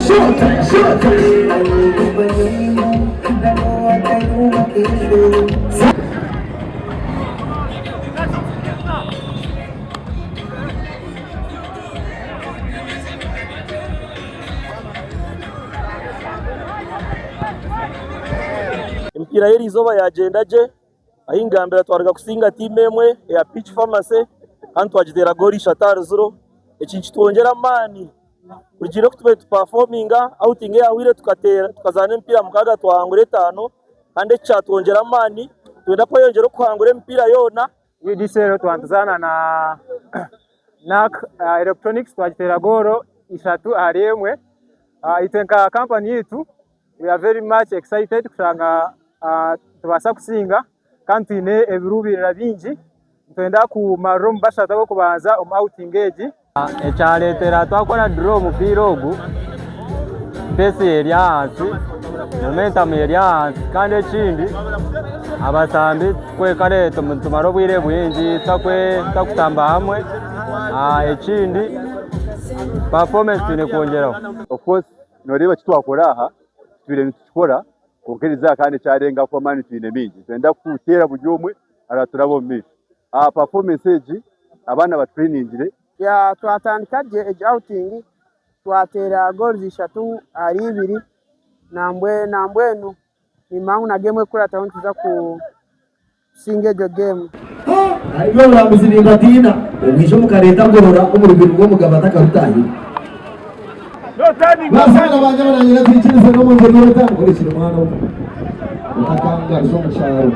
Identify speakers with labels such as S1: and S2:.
S1: Emipiira y'erizooba yagyenda gye ahu ngambira twaruga kusinga tiimu emwe eya Peach Pharmacy kandi twagiteera goolo ishatu ahari ziro. Eki nikitwongyera amaani kurugiirira oku tubaire nitupafominga, awutingi eyahweire tukazaana emipiira mukaaga twahangura etaano kandi eki kyatwongyera amaani nitwenda kweyongyera okuhangura emipiira yoona.
S2: UDCL twaba nituzaana na NAC Electronics twagiteera goolo ishatu ahari emwe. Itwe nka kampani yaitu we are very much excited kushanga nitubaasa kusinga kandi twine ebiruubirira bingi. Nitwenda kumarira omu bashatu ab'okubanza omu outing egi.
S3: Ekyareetera twakora draw omupiira ogu, pace eri ahansi, momentum eri ahansi kandi ekindi abasambi kare nitumara obwire bwingi tutakusamba hamwe, ekindi performance twine kwongyeraho.
S4: Of course noreeba eki twakora aha tutwire nitukikora kwonka erizooba kandi ekyarenga ahakuba amaani twine maingi nitwenda kuteera buri omwe araturaba omu maisho. Aha performance egi abaana batutrainingire.
S5: Twatandika gye egi outing twateera goals ishatu ahari ibiri nambwenu nimanya ngu na game erikukurataho nituza kusinga egyo game.
S6: Ahari oburambuzi nimbatiina, obwija mukareeta Ngorora omu rubiri rw'omugabe atakarutaahire. Bazaana bangye baranyina twikirize n'omu ngyeri y'orutandiko rekire mwana we otakangaruza omu kyaro.